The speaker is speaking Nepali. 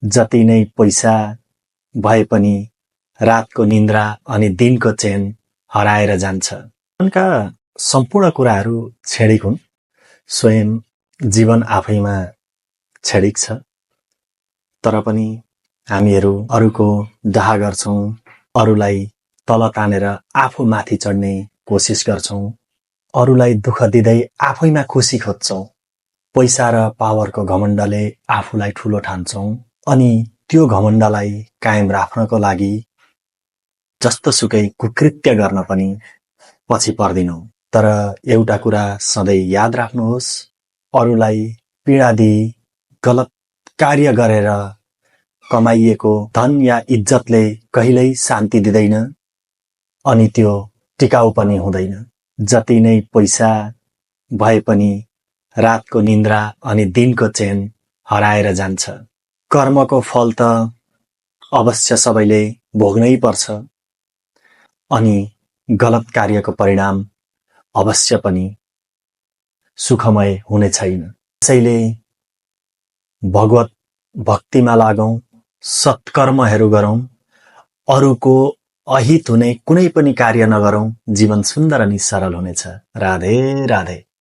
जति नै पैसा भए पनि रातको निन्द्रा अनि दिनको चैन हराएर जान्छ। जीवनका सम्पूर्ण कुराहरू क्षणिक हुन्। स्वयं जीवन आफैमा क्षणिक छ। तर पनि हामीहरू अरूको डाहा गर्छौं, अरूलाई तल तानेर आफू माथि चढ्ने कोसिस गर्छौं, अरूलाई दुःख दिँदै आफैमा खुसी खोज्छौं। पैसा र पावरको घमण्डले आफूलाई ठूलो ठान्छौं अनि त्यो घमण्डलाई कायम राख्नको लागि जस्तोसुकै कुकृत्य गर्न पनि पछि पर्दिनौं। तर एउटा कुरा सधैँ याद राख्नुहोस्, अरूलाई पीडा दिई गलत कार्य गरेर कमाइएको धन या इज्जतले कहिल्यै शान्ति दिँदैन अनि त्यो टिकाउ पनि हुँदैन। जति नै पैसा भए पनि रातको निन्द्रा अनि दिनको चैन हराएर जान्छ। कर्मको फल त अवश्य सबैले भोग्नै पर्छ अनि गलत कार्यको परिणाम अवश्य पनि सुखमय हुने छैन। त्यसैले भगवत भक्तिमा लागौं, सत्कर्महरू गरौं, अरूको अहित हुने कुनै पनि कार्य नगरौं। जीवन सुन्दर अनि सरल हुनेछ। राधे राधे।